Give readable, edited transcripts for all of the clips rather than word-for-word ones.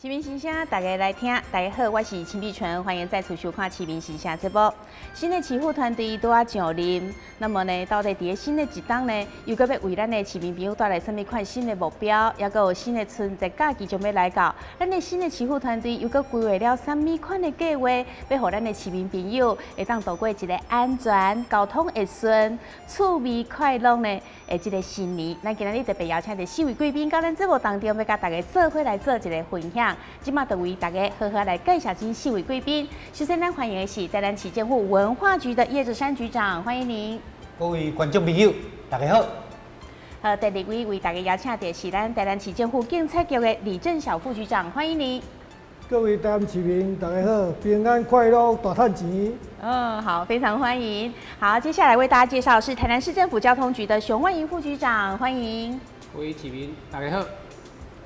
市民心聲，大家來聽。大家好，我是秦碧純，歡迎再次收看《市民心聲》節目。新的市府團隊拄仔上任，那麼呢，到底佇个新的一冬呢，又閣欲為咱的市民朋友帶來啥物款新的目標，抑閣有新的春節假期將欲來到，咱的新的市府團隊又閣規劃了啥物款的計劃，欲予咱的市民朋友會當度過一个安全、交通會順、趣味快樂呢？的這个新年。咱今仔日特別邀請著四位貴賓，到咱節目當中，欲佮大家做伙來做一个分享。這馬就為大家好好來介紹這四位貴賓。首先，咱歡迎的是台南市政府文化局的葉哲山局長，歡迎您。各位觀眾朋友，大家好。好，第二位為大家邀請的是咱台南市政府警察局的李正曉副局長，歡迎您。各位台南市民，大家好，平安快樂，大趁錢。嗯，好，非常歡迎。好，接下來為大家介紹是台南市政府交通局的熊萬瑩副局長，歡迎。各位市民，大家好。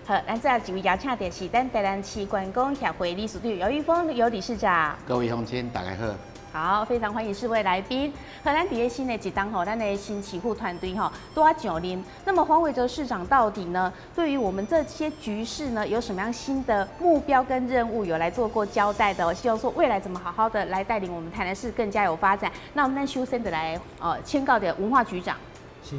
好，咱再一位邀請的是咱台南市觀光協會理事長姚玉峰尤理事長。各位鄉親，大家好。好，非常歡迎四位來賓。和咱佇个新的一冬吼，咱的新市府團隊吼拄仔上任。那麼黃偉哲市長到底呢，對於我們這些局勢呢，有什麼樣新的目標跟任務，有來做過交代的？希望說未來怎麼好好的來帶領我們台南市更加有發展。那我們咱首先的來請教著文化局長。是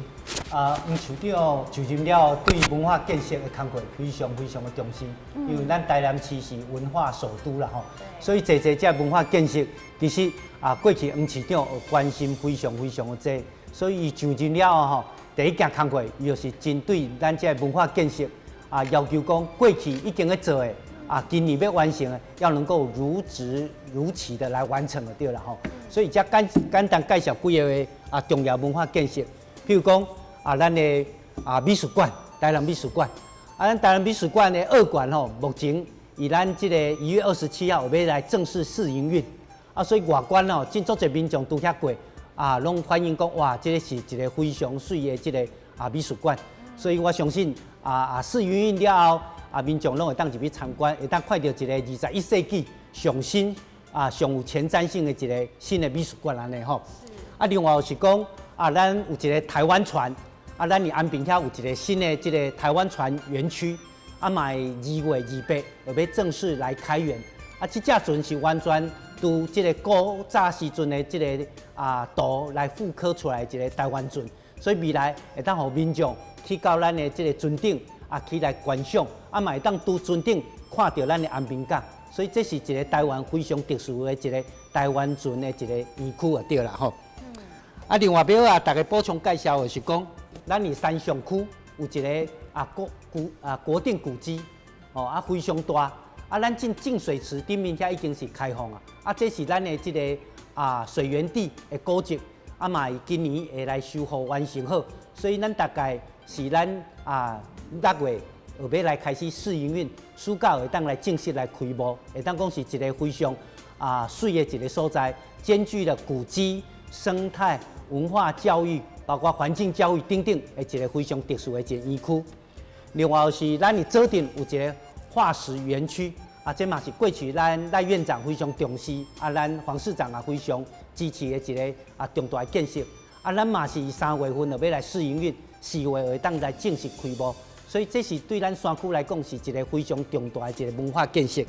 啊，黃市長就任了，對文化建設的工作非常非常的重視，因為咱台南市是文化首都啦吼，所以濟濟這文化建設，其實啊過去黃市長有關心非常非常的濟，所以伊上任了後吼，第一件工作，伊就是針對咱這文化建設啊，要求講過去已經咧做的啊，今年欲完成的，要能夠如職如期的來完成就對啦吼。所以遮簡簡單介紹幾个啊重要文化建設。譬如講啊，咱的啊美術館，台南美術館，啊，咱台南美術館的二館吼，目前以咱這个1月27號欲來正式試營運，啊，所以外觀哦，真足濟民眾拄遐過，啊，攏反映講哇，這个是一个非常媠的這个啊美術館，所以我相信啊啊試營運了後，啊民眾攏會當入去參觀，會當看著一个21世紀上新啊上有前瞻性的一个新的美術館按呢吼。啊，另外就是講，啊，咱有一个台灣船，啊，咱佇安平遐有一个新的這个台灣船園區，啊，嘛會2月28欲正式來開園。啊，這隻船是完全佇這个古早時陣的這个啊圖來復刻出來一个台灣船，所以未來會當予民眾去到咱的這个船頂啊去來觀賞，啊嘛會當佇船頂看著咱的安平港，所以這是一个台灣非常特殊的一个台灣船的一个園區就對啦吼。啊，另外欲啊，逐家補充介紹的是講，咱佇三上區有一个啊國古啊國定古蹟，哦啊非常大，啊咱進淨水池頂面遐已經是開放啊，啊這是咱的這个啊水源地的古蹟，啊嘛會今年會來修復完成好，所以咱大概是咱啊6月欲來開始試營運，暑假會當來正式來開幕，會當講是一个非常啊媠的一个所在，兼具了古蹟、生態、文化教育，包括環境教育等等，的一个非常特殊的一個園區。另外就是咱佇左鎮有一个化石園區，啊，這嘛是過去咱賴院長非常重視，啊，咱黃市長也非常支持的一个啊重大的建設。啊，咱嘛是3月份就欲來試營運，4月會當來正式開幕，所以這是對咱山區來講是一个非常重大的一个文化建設。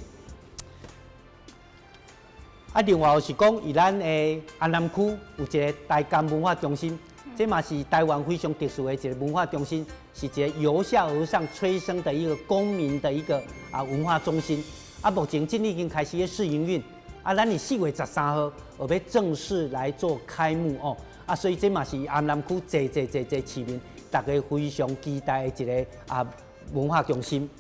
啊，另外就是講，佇咱的安南區有一个台江文化中心，這嘛是台灣非常特殊的一个文化中心，是一个由下而上催生的一个公民的一个啊文化中心。啊，目前這已經開始咧試營運，啊，咱佇4月13號欲正式來做開幕哦。啊，所以這嘛是安南區濟濟濟濟市民逐家非常期待的一个啊文化中心。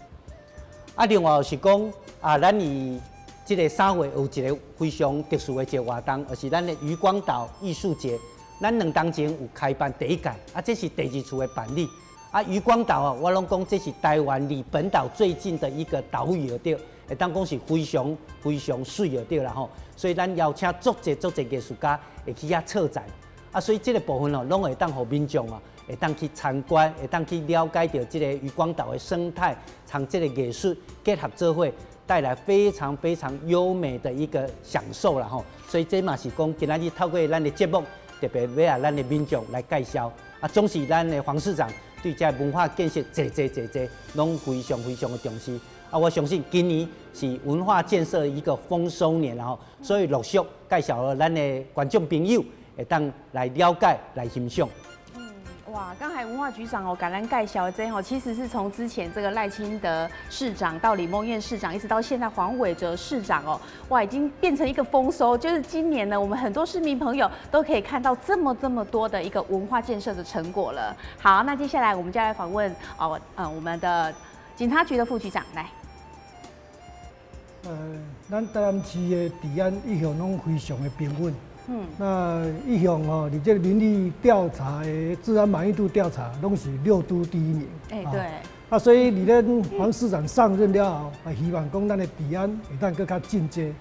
啊，另外就是講啊，咱佇這个3月有一个非常特殊的一个活動，就是咱的漁光島藝術節。咱2冬前有開辦第一屆，啊，這是第二次的辦理。啊，漁光島啊，我攏講這是台灣離本島最近的一個島嶼就對，會當講是非常非常媠就對啦吼。所以咱邀請足濟足濟藝術家會去遐策展。啊，所以這个部分哦，攏會當予民眾啊，會當去參觀，會當去了解著這个漁光島的生態，從這个藝術結合做伙，帶來非常非常優美的一個享受啦吼。所以這嘛是講今仔日透過咱的節目，特別欲予咱的民眾來介紹。啊，總是咱的黃市長對這文化建設濟濟濟濟，攏非常非常的重視。啊，我相信今年是文化建設一個豐收年，然後所以陸續介紹予咱的觀眾朋友會當來了解、來欣賞。哇，剛才文化局長哦，共咱介紹的這吼，其實是從之前這個賴清德市長到李孟諺市長，一直到現在黃偉哲市長哦，哇，已經變成一個豐收。就是今年呢，我們很多市民朋友都可以看到這麼這麼多的一個文化建設的成果了。好，那接下來我們就來訪問哦，我們的警察局的副局長來。咱台南市的治安一向攏非常的平穩。那一向吼，佇這个民意調查的治安滿意度調查，攏是六都第一名。啊，所以佇咱黃市長上任了後，啊，希望講咱的治安會當閣較進階。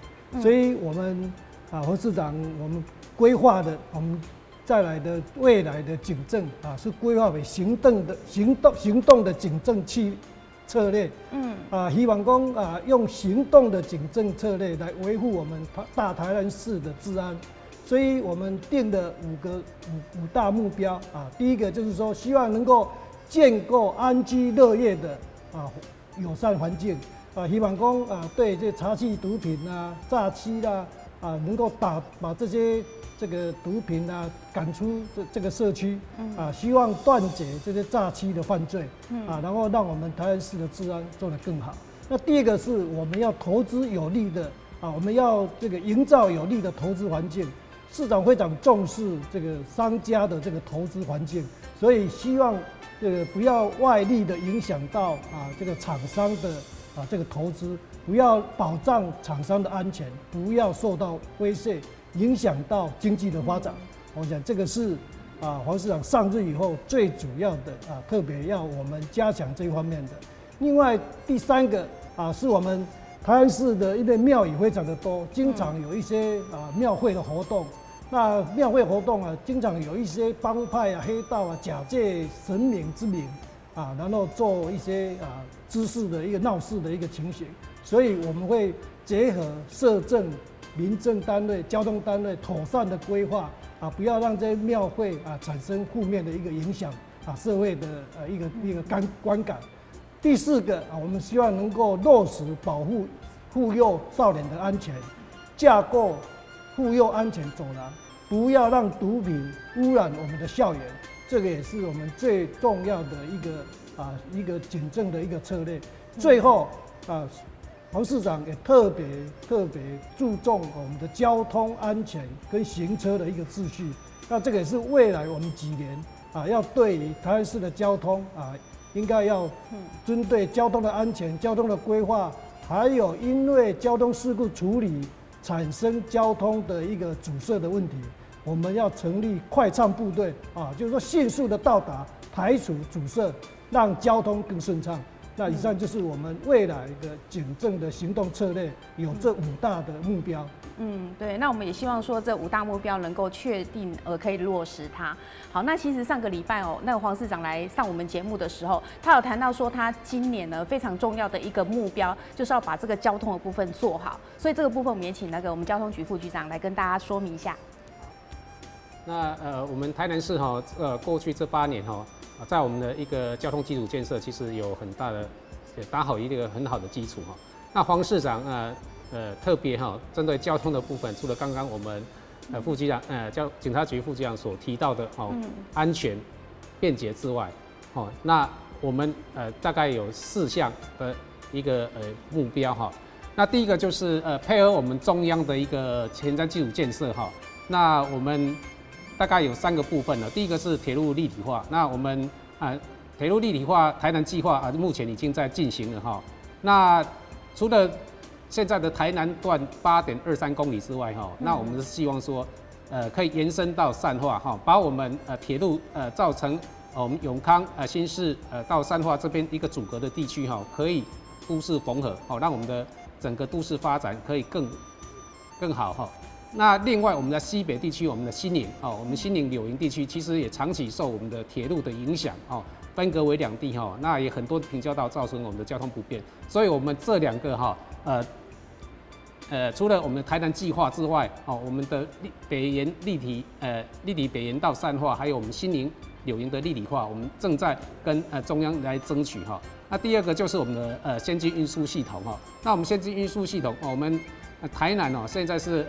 所以我們啊，黃市長，我們規劃的，我們再來的未來的警政啊，是規劃為行動的警政策略。啊，希望講啊，用行動的警政策略來維護我們大台南市的治安。所以我們定的五個五五大目標啊，第一個就是說，希望能夠建構安居樂業的啊友善環境啊，希望講啊，對這查緝毒品啊、詐欺啦啊，能夠把這些這個毒品啊趕出這個社區啊，希望斷絕這些詐欺的犯罪啊，然後讓我們台南市的治安做得更好。那第二個是我們要投資有利的啊，我們要這個營造有利的投資環境。市長非常重視這個商家的這個投資環境，所以希望這個不要外力的影響到啊這個廠商的啊這個投資，不要保障廠商的安全，不要受到威脅，影響到經濟的發展。我想這個是啊黃市長上任以後最主要的啊，特別要我們加強這一方面的。另外第三個啊，是我們台南市的因為廟宇非常的多，經常有一些啊廟會的活動。那廟會活動啊，經常有一些幫派啊、黑道啊，假借神明之名啊，然後做一些啊滋事的一個鬧事的一個情形。所以我們會結合社政、民政單位、交通單位，妥善的規劃啊，不要讓這些廟會啊產生負面的一個影響啊，社會的一個觀感。第四個啊，我們希望能夠落實保護婦幼少年的安全，架構婦幼安全走廊，不要讓毒品污染我們的校園，這個也是我們最重要的一個警政的一個策略。最後啊，黃市長也特別特別注重我們的交通安全跟行車的一個秩序。那這個也是未來我們幾年啊，要對於台南市的交通啊，應該要針對交通的安全、交通的規劃，還有因為交通事故處理產生交通的一個阻塞的問題，我們要成立快暢部隊啊，就是說迅速的到達，排除阻塞，讓交通更順暢。那以上就是我們未來的警政的行動策略，有這五大的目標。嗯，對，那我們也希望說這五大目標能夠確定，可以落實它。好，那其實上個禮拜哦，那個黃市長來上我們節目的時候，他有談到說，他今年呢非常重要的一個目標，就是要把這個交通的部分做好。所以這個部分，我們也請那個我們交通局副局長來跟大家說明一下。那我們台南市哈，過去這8年哈，在我們的一個交通基礎建設，其實有很大的打好一個很好的基礎哈。那黃市長特別哈，針對交通的部分，除了剛剛我們副局長警察局副局長所提到的哦，安全便捷之外，哦，那我們大概有四項的一個目標哈。那第一個就是配合我們中央的一個前瞻基礎建設哈。那我們大概有三個部分呢。第一個是鐵路立體化，那我們啊鐵路立體化台南計劃啊，目前已經在進行了哈。那除了現在的台南段8.23公里之外，哈，那我們是希望說，可以延伸到善化，哈，把我們鐵路造成我們永康新市到善化這邊一個阻隔的地區，哈，可以都市縫合，好，讓我們的整個都市發展可以更好，哈。那另外，我們的西北地區，我們的新營哦，我們新營柳營地區其實也長期受我們的鐵路的影響哦，分隔為兩地哈，那也很多平交道造成我們的交通不便，所以我們這兩個哈，除了我們的台南計劃之外，哦，我們的北延立體立體北延到善化，還有我們新營柳營的立體化，我們正在跟中央來爭取哈。那第二個就是我們的先進運輸系統哈，那我們先進運輸系統，我們台南哦現在是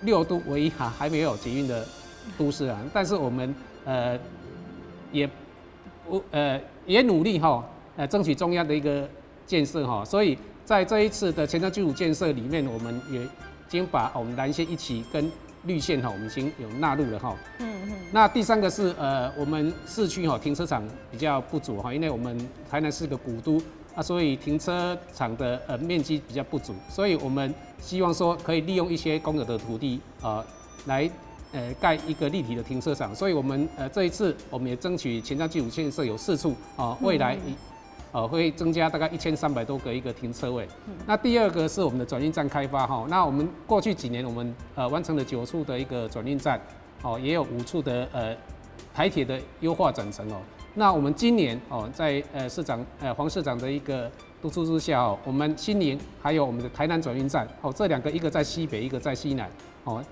六都唯一哈還沒有捷運的都市啊，但是我們也不也努力哈爭取中央的一個建設哈，所以在這一次的前瞻基礎建設裡面，我們也已經把我們藍線一起跟綠線哈，我們已經有納入了哈。那第三個是我們市區哈停車場比較不足哈，因為我們台南是個古都啊，所以停車場的面積比較不足，所以我們希望說可以利用一些公有的土地啊，來蓋一個立體的停車場。所以我們這一次我們也爭取前瞻基礎建設有4處啊，未來會增加大概1300多個一個停車位。那第二個是我們的轉運站開發哈，那我們過去幾年我們完成了9處的一個轉運站，哦，也有5處的台鐵的優化轉乘哦。那我們今年哦，在市長黃市長的一個督促之下哦，我們新營還有我們的台南轉運站哦，這兩個一個在西北，一個在西南哦，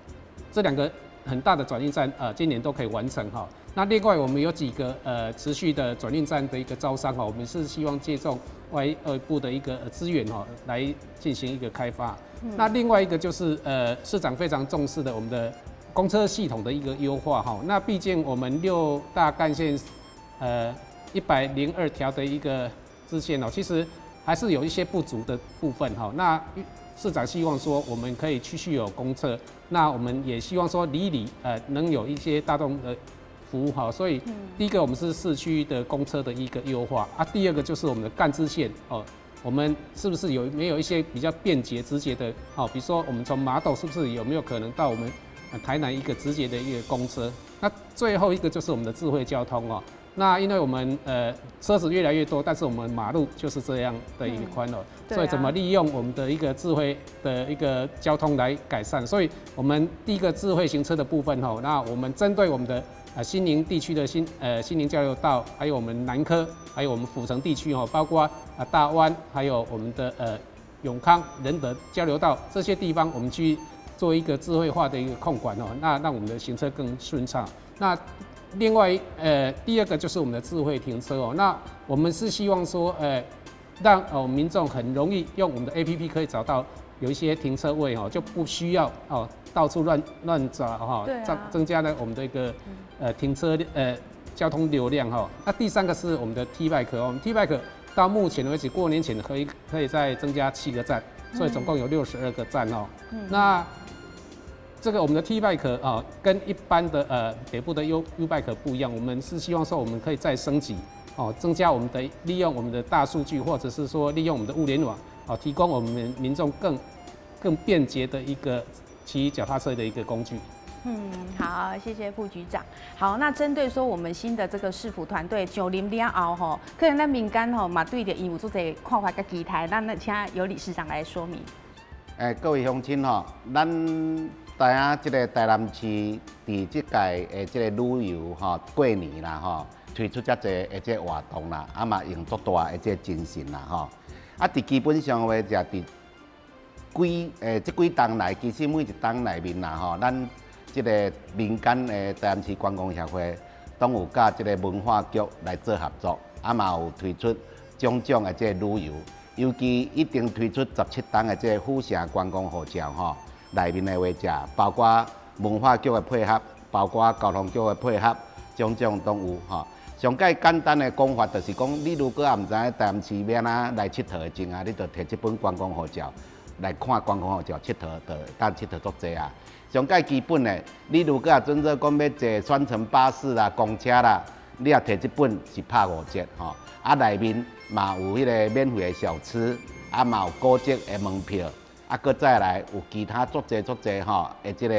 這兩個很大的轉運站今年都可以完成哈。那另外我們有幾個持續的轉運站的一個招商哈，我們是希望借重外部的一個資源哈，來進行一個開發。那另外一個就是市長非常重視的我們的公車系統的一個優化哈。那畢竟我們六大幹線102條的一個支線哦，其實還是有一些不足的部分哈。那市長希望說我們可以繼續有公車，那我們也希望說里里能有一些大眾的服務哈，所以第一個我們是市區的公車的一個優化啊，第二個就是我們的幹支線哦，我們是不是有沒有一些比較便捷直接的哦，比如說我們從麻豆是不是有沒有可能到我們台南一個直接的一個公車？那最後一個就是我們的智慧交通哦。那因為我們車子越來越多，但是我們馬路就是這樣的一個寬哦，所以怎麼利用我們的一個智慧的一個交通來改善？所以我們第一個智慧行車的部分哦，那我們針對我們的新營地區的新營交流道，還有我們南科，還有我們府城地區哦，包括大灣，還有我們的永康仁德交流道這些地方，我們去做一個智慧化的一個控管哦，那讓我們的行車更順暢。那另外，第二個就是我們的智慧停車哦。那我們是希望說，讓民眾很容易用我們的 APP 可以找到有一些停車位哦，就不需要哦到處亂找哈，增加了我們的一個停車交通流量哈。那第三個是我們的 T Bike 哦，我們 T Bike 到目前為止過年前可以再增加7個站，所以總共有62個站哦。那這個我們的 T Bike 啊，跟一般的北部的 YouBike 不一樣，我們是希望說我們可以再升級哦，增加我們的利用我們的大數據，或者是說利用我們的物聯網哦，提供我們民眾更便捷的一個騎腳踏車的一個工具。嗯，好，謝謝副局長。好，那針對說我們新的這個市府團隊上任了後吼，可能咱民間吼嘛對著伊有足濟看法佮期待，咱請尤理事長來說明。各位鄉親吼，咱知影這個台南市佇這屆的這個旅遊吼過年啦吼，推出遮濟的這個活動啦，啊嘛用足大的這個精神啦吼。啊，佇基本上話就佇這幾冬來，其實每一冬內面啦吼，咱這個民間的台南市觀光協會，攏有佮這個文化局來做合作，啊嘛有推出種種的這個旅遊，尤其已經推出17冬的這個府城觀光護照吼。內面的話者，包括文化局的配合，包括交通局的配合，種種攏有吼。上蓋簡單的講法就是講，你如果也毋知影台南市欲按怎來𨑨迌的前啊，你就提這本觀光護照來看觀光護照，𨑨迌就會當𨑨迌足濟啊。上蓋基本的，你如果也準做講欲坐雙層巴士啦、公車啦，你也提這本是拍5折吼。啊，內面嘛有彼個免費的小吃，啊嘛有古蹟的門票。啊，閣再來有其他足濟足濟吼的這個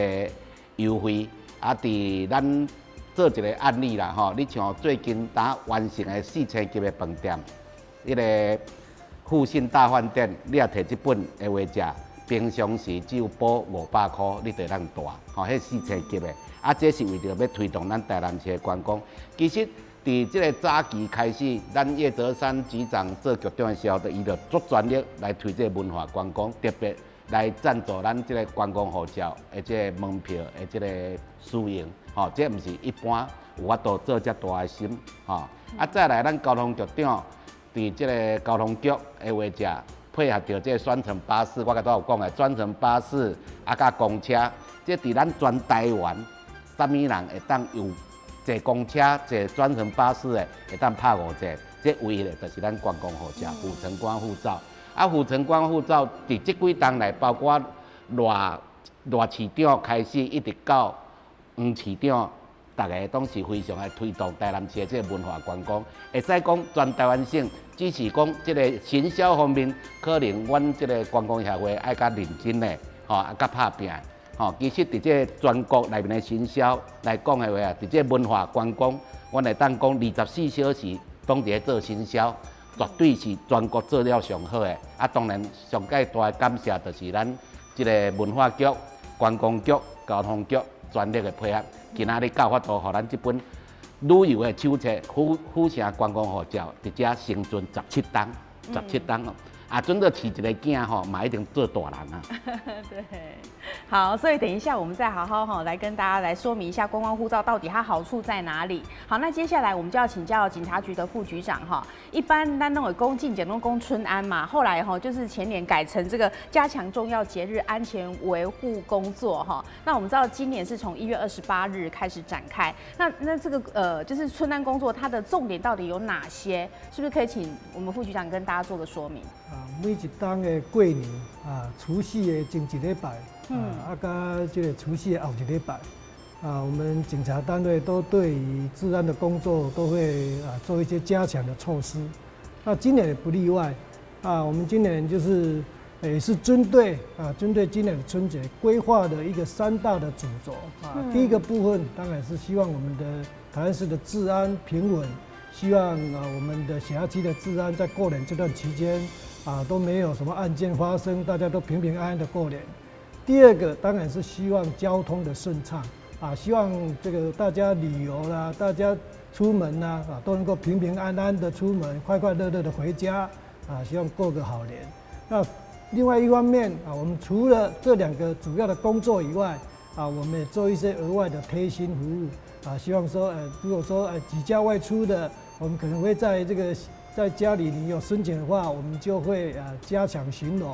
優惠，啊，佇咱做一個案例啦吼，你像最近剛完成的4星級的飯店，彼個富信大飯店，你也提這本的話食，平常時只有補500箍，你就會當蹛，吼，彼四星級的。啊，這是為著欲推動咱台南市的觀光。其實，佇這个早期開始，咱葉澤山局長做局長的時候，就伊就足全力來推這个文化觀光，特別來贊助咱這个觀光護照的這个門票的這个使用，吼，這毋是一般有法度做遮大的心，吼。啊，再來咱交通局長佇這个交通局的話者，配合著這个雙層巴士，我剛才有講的雙層巴士啊，佮公車，這佇咱全台灣，啥物人會當有坐公車、坐專程巴士的，會當拍5折，這唯一的就是咱觀光護照、府城觀護照。啊，府城觀護照佇這幾冬內，包括賴賴市長開始，一直到黃市長，逐个攏是非常來推動台南市的這个文化觀光。會使講全台灣省，只是講這个行銷方面，可能阮這个觀光協會愛較認真的，吼，啊，較拍拚。吼，其實佇這个全國內面的行銷來講的話啊，佇這个文化觀光，阮會當講24小時攏佇咧做行銷，絕對是全國做了上好的。啊，當然上蓋大的感謝就是咱這个文化局、觀光局、交通局全力的配合，今仔日才有法度，予咱這本旅遊的手冊《府府城觀光護照》佇遮生存十七冬，十七冬哦。啊，準做飼一个囝吼，嘛一定做大人啊。對，好，所以等一下我們再好好哈來跟大家來說明一下觀光護照到底它好處在哪裡。好，那接下來我們就要請教警察局的副局長哈。一般咱攏會講進前攏講春安嘛，後來哈就是前年改成這個加強重要節日安全維護工作哈。那我們知道今年是從1月28日開始展開，那這個就是春安工作它的重點到底有哪些？是不是可以請我們副局長跟大家做個說明？啊，每一冬的過年啊，除夕的前一禮拜，啊，佮這个除夕的後一禮拜，啊，我們警察單位都對於治安的工作都會啊做一些加強的措施。那今年也不例外，啊，我們今年就是也是針對今年的春節規劃的一個三大的主軸啊。第一個部分當然是希望我們的台南市的治安平穩，希望啊我們的轄區的治安在過年這段期間啊都沒有什麼案件發生，大家都平平安安的過年。第二個當然是希望交通的順暢啊，希望這個大家旅遊啦，大家出門啦啊都能夠平平安安的出門，快快樂樂的回家啊，希望過個好年。那另外一方面啊，我們除了這兩個主要的工作以外啊，我們也做一些額外的貼心服務啊，希望說，如果說舉家外出的，我們可能會在這個在家裡你有申請的話，我們就會啊加強巡邏，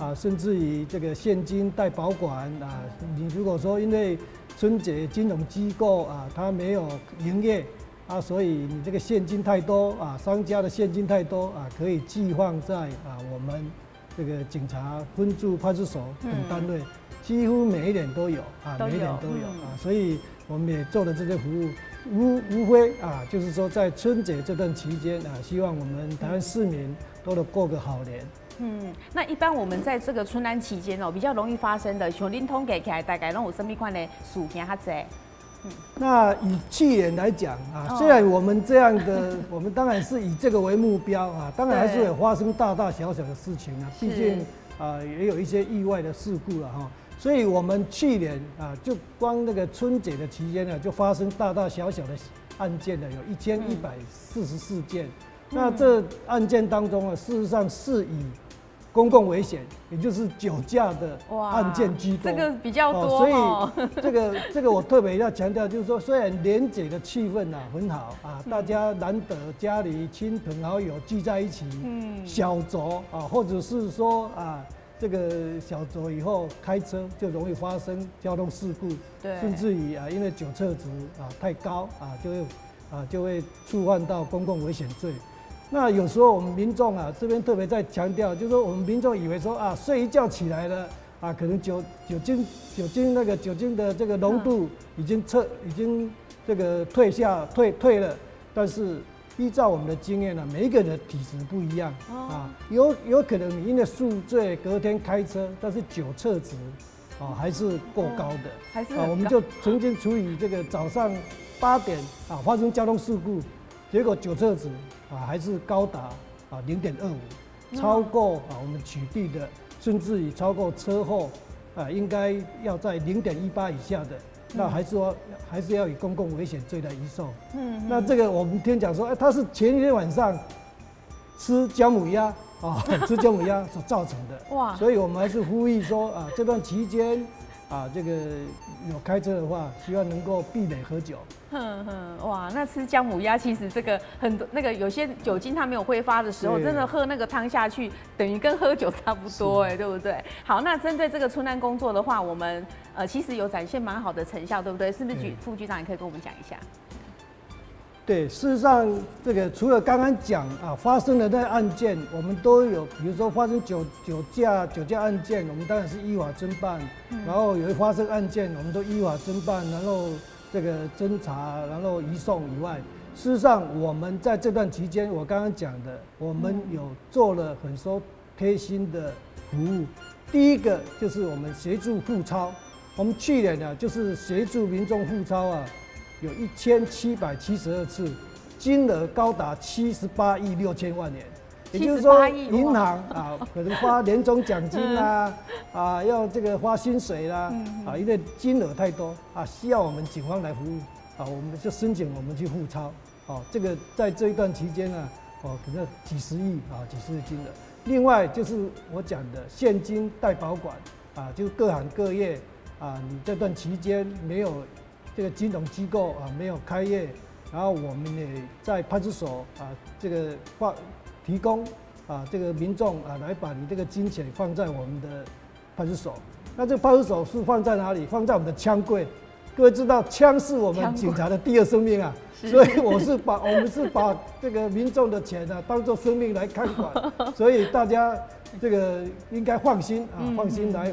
啊，甚至於這個現金代保管啊，你如果說因為春節金融機構啊它沒有營業啊，所以你這個現金太多啊，商家的現金太多啊，可以寄放在啊我們這個警察分駐派出所等單位，幾乎每一年都有啊，每一年都有啊，所以我們也做了這些服務，無非啊，就是說在春節這段期間啊，希望我們台灣市民都能過個好年。嗯，那一般我們在這個春安期間哦，比較容易發生的，像恁統計起來，大概攏有啥物款的事件較濟？那以去年來講啊，雖然我們這樣的，我們當然是以這個為目標啊，當然還是會發生大大小小的事情啊，畢竟啊也有一些意外的事故了哈。所以我們去年啊，就光那個春節的期間呢，就發生大大小小的案件呢，有1144件。那這案件當中啊，事實上是以公共危險，也就是酒駕的案件居多。這個比較多。所以這個我特別要強調，就是說，雖然年節的氣氛啊很好啊，大家難得家裡親朋好友聚在一起，小酌啊，或者是說啊，這個小酌以後開車就容易發生交通事故，甚至於啊，因為酒測值啊太高啊，就會觸犯到公共危險罪。那有時候我們民眾啊，這邊特別在強調，就是說我們民眾以為說啊，睡一覺起來了啊，可能酒精那個酒精的這個濃度已經測已經這個退下退退了，但是依照我們的經驗呢，每一個人的體質不一樣啊，有可能你因為宿醉隔天開車，但是酒測值啊還是過高的，還是啊，我們就曾經處理這個早上8點啊發生交通事故，結果酒測值啊還是高達啊0.25，超過啊我們取締的甚至於超過車禍啊，應該要在0.18以下的，那還是說還是要以公共危險罪來移送。那這個我們聽講說，哎，他是前一天晚上吃薑母鴨啊，吃薑母鴨所造成的。哇！所以我們還是呼籲說啊，這段期間啊，這個有開車的話，希望能夠避免喝酒。哼哼，哇，那吃薑母鴨其實這個很多那個有些酒精它沒有揮發的時候，真的喝那個湯下去，等於跟喝酒差不多哎，對不對？好，那針對這個春安工作的話，我們其實有展現蠻好的成效，對不對？是不是局副局長也可以跟我們講一下？對，事實上，這個除了剛剛講啊發生的那案件，我們都有，比如說發生酒駕案件，我們當然是依法偵辦，然後有發生案件，我們都依法偵辦，然後這個偵查，然後移送以外，事實上，我們在這段期間，我剛剛講的，我們有做了很多貼心的服務。第一個就是我們協助付鈔，我們去年呢，就是協助民眾付鈔啊，有1772次，金額高達78億6000萬元。也就是說，銀行啊，可能發年終獎金啦，啊，要這個發薪水啦，啊，因為金額太多啊，需要我們警方來服務啊，我們就申請我們去付鈔。哦，這個在這一段期間呢，哦，可能幾十億啊，幾十億金額。另外就是我講的現金代保管啊，就各行各業啊，你這段期間沒有這個金融機構啊沒有開業，然後我們也在派出所啊這個放提供啊這個民眾啊來把你這個金錢放在我們的派出所。那這個派出所是放在哪裡？放在我們的槍櫃。各位知道，槍是我們警察的第二生命啊，所以我們是把這個民眾的錢呢當做生命來看管，所以大家這個應該放心啊，放心來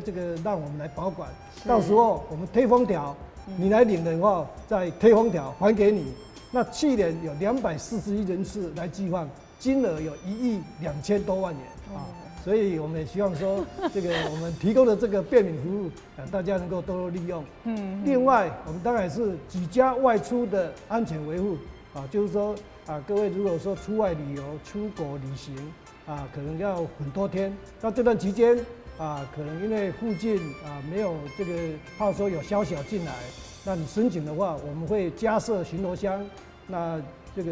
這個讓我們來保管。到時候我們貼封條，你來領的話，再貼封條還給你。那去年有241人次來寄放，金額有1億2000多萬元啊。所以我們也希望說，這個我們提供的這個便民服務，啊，大家能夠多多利用。另外，我們當然是舉家外出的安全維護，啊，就是說，啊，各位如果說出外旅遊、出國旅行，啊，可能要很多天，那這段期間，啊，可能因為附近啊沒有這個，怕說有宵小進來，那你申請的話，我們會加設巡邏箱，那這個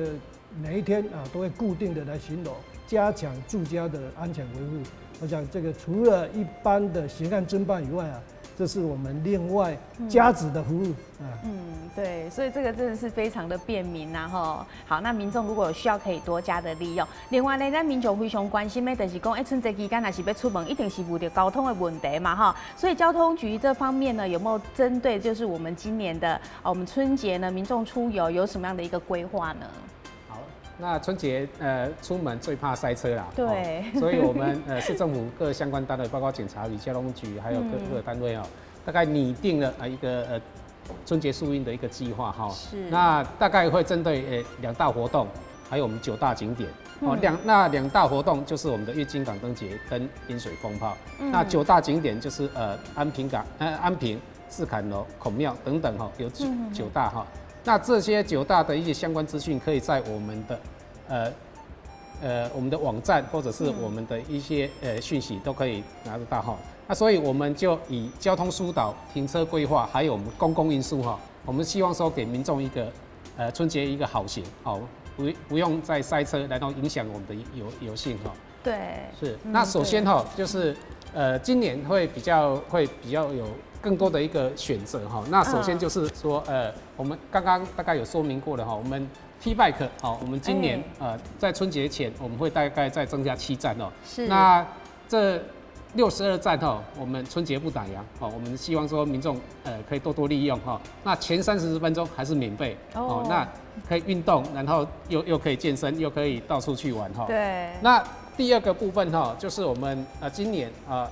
每一天啊都會固定的來巡邏。加強住家的安全維護，我想這個除了一般的刑案偵辦以外啊，這是我們另外加值的服務啊。嗯，對，所以這個真的是非常的便民吶，吼。好，那民眾如果有需要，可以多加的利用。另外呢，咱民眾非常關心的，就是講，欸，春節期間若是欲出門，一定是遇著交通的問題嘛，哈。所以交通局這方面呢，有沒有針對就是我們今年的啊，我們春節呢，民眾出遊有什麼樣的一個規劃呢？那春節出門最怕塞車啦，所以我們市政府各相關單位，包括警察局、交通局，還有各個單位哦，大概擬定了一個春節疏運的一個計劃哈。那大概會針對兩大活動，還有我們九大景點哦。兩大活動就是我們的月津港燈節跟淹水蜂炮。那九大景點就是安平港、安平、赤崁樓、孔廟等等哈，有九大哈。那這些九大的一些相關資訊，可以在我們的網站或者是我們的一些訊息都可以拿得到哈。那所以我們就以交通疏導、停車規劃，還有我們公共運輸哈，我們希望說給民眾一個春節一個好行哦，不用再塞車，然後影響我們的遊興哈。是。那首先哈，就是今年會比較有更多的一個選擇哈。那首先就是說，我們剛剛大概有說明過了哈，我們 T Bike 好，我們今年在春節前我們會大概再增加7站哦。那這62站哈，我們春節不打烊哦，我們希望說民眾可以多多利用哈。那前30分鐘還是免費哦，那可以運動，然後又可以健身，又可以到處去玩哈。那第二個部分哈，就是我們今年啊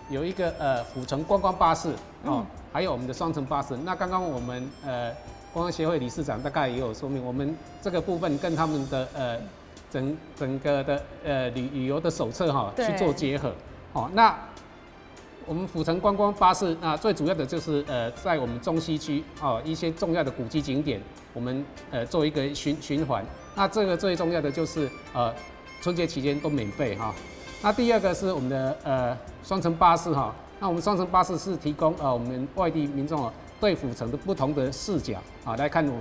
有一個府城觀光巴士哦，還有我們的雙層巴士。那剛剛我們觀光協會理事長大概也有說明，我們這個部分跟他們的整整個的旅遊的手冊哈去做結合。哦，那我們府城觀光巴士，那最主要的就是在我們中西區哦一些重要的古蹟景點，我們做一個循環。那這個最重要的就是春節期間都免費哈。那第二個是我們的雙層巴士哈，那我們雙層巴士是提供我們外地民眾哦對府城的不同的視角啊來看我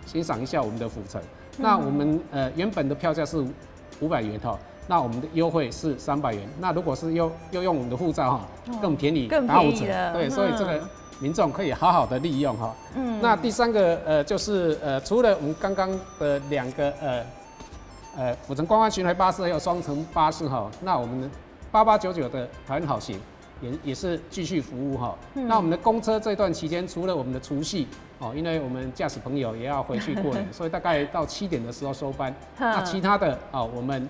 欣賞一下我們的府城。那我們原本的票價是500元哈，那我們的優惠是300元。那如果是又用我們的護照哈，更便宜，更打五折。便宜了。對，所以這個民眾可以好好的利用哈。那第三個就是除了我們剛剛的兩個府城觀光巡迴巴士還有雙層巴士哈，那我們8899的台灣好行也是繼續服務哈。那我們的公車這段期間，除了我們的除夕哦，因為我們駕駛朋友也要回去過年，所以大概到7點的時候收班。那其他的啊，我們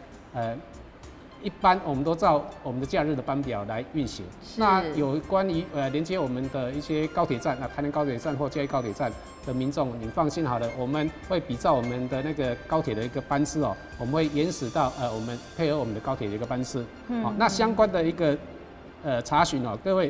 一般我們都照我們的假日的班表來運行。那有關於連接我們的一些高鐵站，啊台南高鐵站或嘉義高鐵站的民眾，你放心好了，我們會比照我們的那個高鐵的一個班次哦，我們會延時到我們配合我們的高鐵的一個班次。好，那相關的一個查詢哦，各位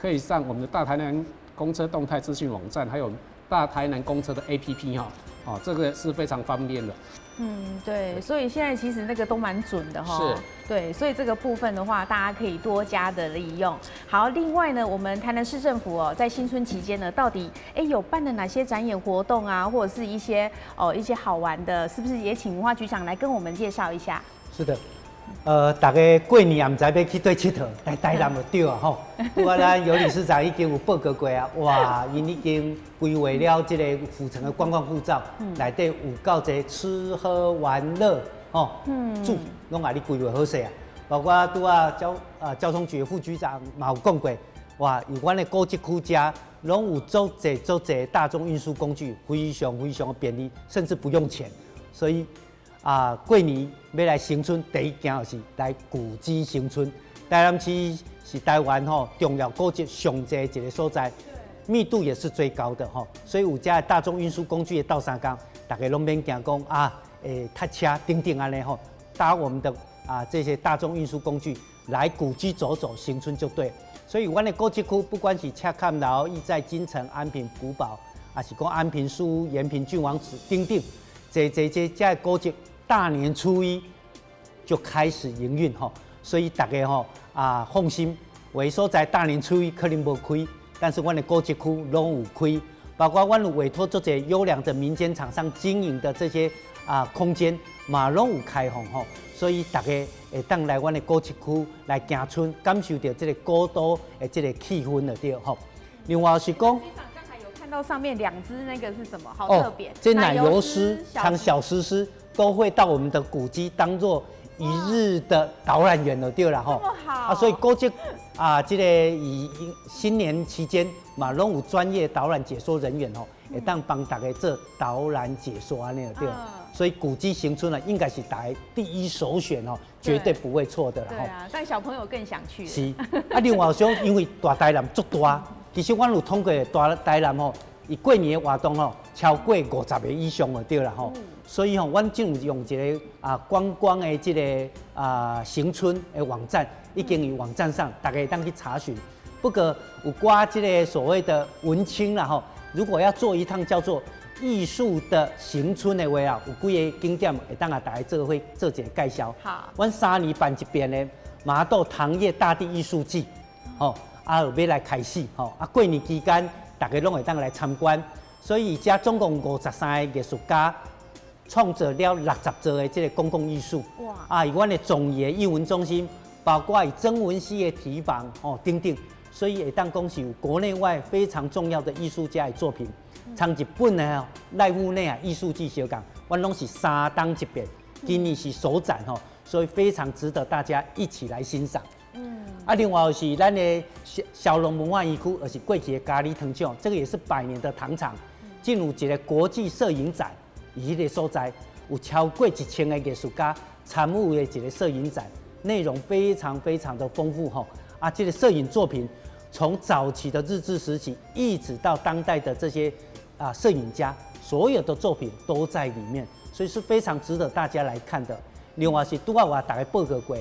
可以上我們的大台南公車動態資訊網站，還有大台南公車的 APP 哈，哦，這個是非常方便的。嗯，對，所以現在其實那個都蠻準的哈。對，所以這個部分的話，大家可以多加的利用。好，另外呢，我們台南市政府哦，在新春期間呢，到底有辦了哪些展演活動啊，或者是一些好玩的，是不是也請文化局長來跟我們介紹一下？是的，大家過年也毋知欲去佗𨑨迌，來台南就對啊吼。拄仔咱尤理事長已經有報告過啊，哇，𪜶已經規劃了這個府城的觀光護照，內底有夠濟吃喝玩樂吼，住攏予你規劃好勢啊。包括拄仔交通局的副局長嘛有講過，哇，有阮的古蹟區遮攏有足濟足濟大眾運輸工具，非常非常的便利，甚至不用錢，所以啊，過年欲來新春，第一件就是來古蹟行春。台南市是台灣吼重要古蹟上濟一個所在，密度也是最高的吼，所以有遮的大眾運輸工具的鬥相共，大家攏免驚講啊，會塞車等等按呢吼，搭我們的啊這些大眾運輸工具來古蹟走走行春就對。所以，阮的古蹟區不管是赤崁樓、義載金城、安平古堡，抑是講安平書屋、延平郡王祠等等，這這這這古蹟。大年初一就開始營運吼，所以大家吼啊放心，有的所在大年初一可能無開，但是阮的古蹟區攏有開，包括阮有委託足濟優良的民間廠商經營的這些啊空間，嘛攏有開放吼，所以大家會當來阮的古蹟區來行春，感受著這個古都的這個氣氛就對吼。另外是講，剛才有看到上面兩隻那個是什麼？好特別。這奶油獅、像小獅獅都會到我們的古蹟當做一日的導覽員就對了吼。這麼好。啊，所以古蹟啊，這個以新年期間嘛，攏有專業導覽解說人員吼，會當幫大家做導覽解說按呢就對。所以古蹟行春呢，應該是大家第一首選哦，絕對不會錯的啦。對啊，但小朋友更想去。是。啊，另外想因為大台南足大，其實阮有統計大台南吼，伊過年的活動吼，超過50個以上就對啦吼。所以吼，阮政府用一個啊觀光的這個啊行春的網站，已經佇網站上，大家會當去查詢。不過有寡這個所謂的文青啦吼，如果要做一趟叫做藝術的行春的話啊，有幾個景點會當予大家做伙做一個介紹。阮3年辦一遍的麻豆糖業大地藝術季，吼，啊欲來開始吼，啊過年期間大家攏會當來參觀。所以遮總共53個藝術家創作了60座的這個公共藝術。啊，佇阮的總藝藝文中心，包括佇曾文溪的堤防哦等等，所以會當講是有國內外非常重要的藝術家的作品。像日本的瀨戶內海藝術季相仝，阮攏是3冬一遍，今年是首展吼，所以非常值得大家一起來欣賞。啊，另外就是咱的小龍文化園區，就是過去的佳里糖廠，這個也是百年的糖廠，進入一個國際攝影展，佇彼個所在有超過1000個藝術家參與的一個攝影展，內容非常非常的豐富吼。啊，這個攝影作品從早期的日治時期，一直到當代的這些啊攝影家，所有的作品都在裡面，所以是非常值得大家來看的。另外是拄仔我逐家報告過，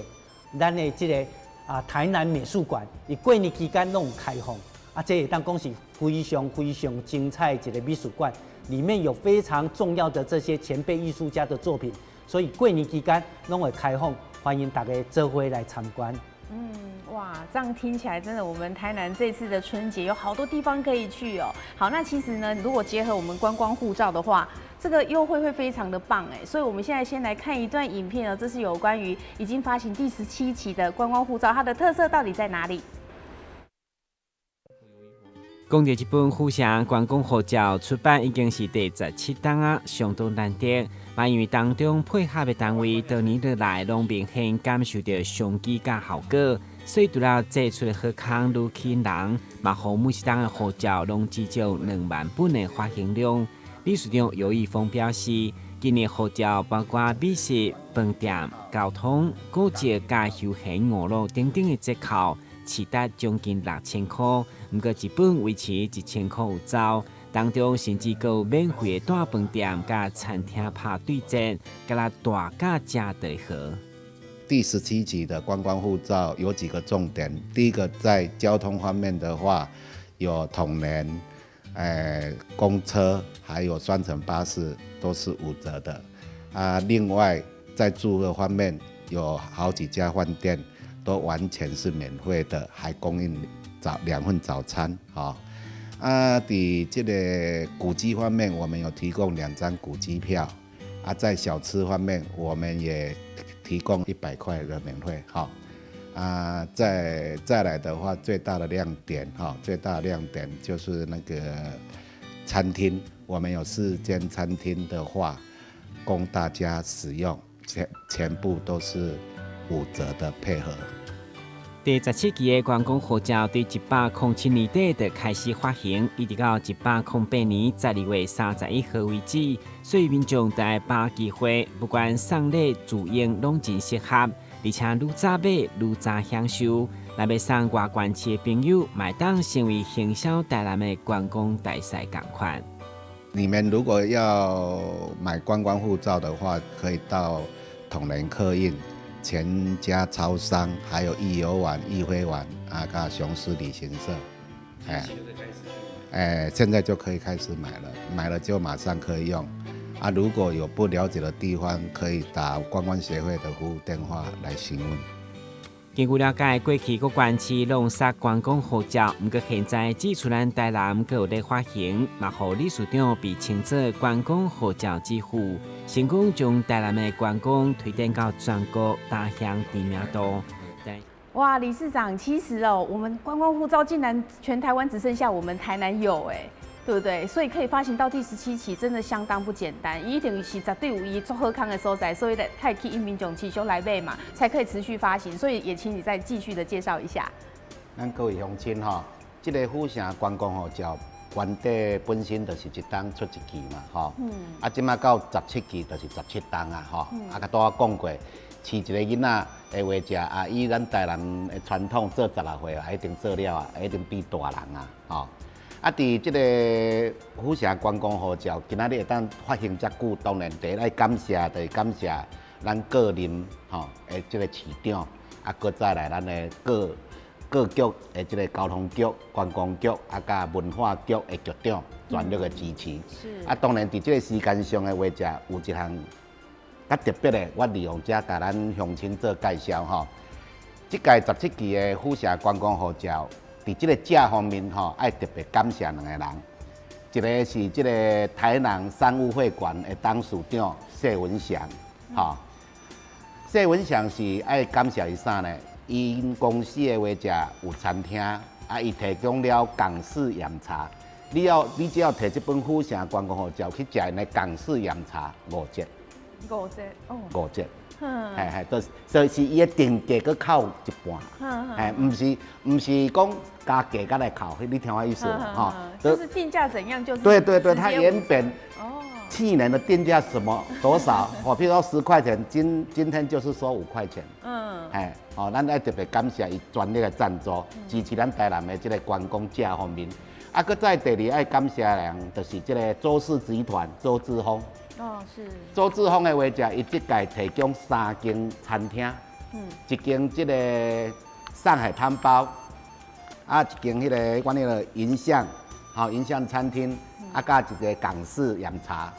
咱的這個啊台南美術館，佇過年期間攏有開放，啊，這會當講是非常非常精彩的一個美術館，裡面有非常重要的這些前輩藝術家的作品，所以過年期間攏會開放，歡迎大家做伙來參觀。嗯，哇，這樣聽起來真的，我們台南這次的春節有好多地方可以去哦。好，那其實呢，如果結合我們觀光護照的話，這個優惠會非常的棒哎。所以我們現在先來看一段影片哦，這是有關於已經發行第17期的觀光護照，它的特色到底在哪裡？講著這本府城觀光護照出版已經是第17冬啊，相當難得。嘛因為當中配合的單位多年來攏明顯感受著商機佮效果，所以除了祭出的好康愈吸引人，嘛予每一冬的護照攏至少2萬本的發行量。理事長尤義峰表示，今年護照包括美食、飯店、交通、古蹟佮休閒娛樂等等的折扣，市值將近6000箍，毋過一本維持1000箍有找，當中甚至閣有免費的大飯店佮餐廳拍對折，佮來大價食茶好。第17期的觀光護照有幾個重點，第一個在交通方面的話，有統聯、公車還有雙層巴士都是5折的。啊，另外在住的方面，有好幾家飯店都完全是免費的，還供應兩份早餐，哈。啊，佇這個古蹟方面，我們有提供2張古蹟票。啊，在小吃方面，我們也提供100塊的免費，哈。啊，再來的話，最大的亮點，哈，最大的亮點就是那個餐廳，我們有四間餐廳的話，供大家使用，全部都是5折的配合。第17期的觀光護照佇107年底就開始發行，一直到108年12月31號為止。所以民眾都愛把握機會，不管送禮、自用，攏真適合。而且愈早買愈早享受。若欲送外縣市的朋友，嘛會當成為行銷台南的觀光大使仝款。你們如果要買觀光護照的話，可以到統聯客運、全家超商，還有益遊網、易飛網啊，佮雄獅旅行社，哎，哎，現在就可以開始買了，買了就馬上可以用。啊，如果有不了解的地方，可以打觀光協會的服務電話來詢問。根據了解，過去各縣市攏殺觀光護照，毋過現在只賰咱台南閣有咧發行，嘛予理事長被稱做觀光護照之父，成功將台南的觀光推展到全國，打響知名度。哇，理事長，其實哦，我們觀光護照竟然全台灣只剩下我們台南有，哎，對不對？所以可以發行到第17期，真的相當不簡單。一定是絕對有伊足好康的所在，所以才會吸引民眾持續來買嘛，才可以持續發行。所以也請你再繼續的介紹一下。咱各位鄉親吼，這個府城觀光護照原底本身就是一冬出一期嘛，吼。啊，這馬到十七期就是17冬啊，吼。啊，拄仔講過，飼一個囡仔的話食啊，以咱台南的傳統做16歲啊，一定做了啊，一定變大人啊，吼。啊，佇這個府城觀光護照，今仔日會當發行遮久，當然第一愛感謝，就是感謝咱個人吼的這個市長，啊，閣再來咱的各局的這個交通局、觀光局，啊，佮文化局的局長全力的支持。啊，當然佇這個時間上的話，遮有一項較特別的，我利用遮共咱鄉親做介紹吼。這屆17期的府城觀光護照，佇這個食方面吼，愛特別感謝兩個人，一個是這個台南商務會館的董事長謝文祥，吼，謝文祥是愛感謝伊啥呢？𪜶公司的話遮有餐廳，啊，伊提供了港式飲茶，你只要提這本府城觀光護照去食𪜶的港式飲茶5折。5折哦。5折。係係，就是所以是伊的定價閣扣一半，係，毋是講加價閣來扣，你聽我意思吼？就是定價怎樣就是。對對對，它原本去年的定價什麼多少？哦，譬如說10塊錢，今天就是收5塊錢。哎，哦，咱愛特別感謝伊全力的贊助，支持咱台南的這個觀光食方面。啊，閣再第二愛感謝的人，就是這個周氏集團周志峰。哦，是。周志峰的話者，伊這屆提供三間餐廳，一間這個上海湯包，啊，一間彼個阮彼個銀象，吼銀象餐廳，啊，佮一個港式飲茶，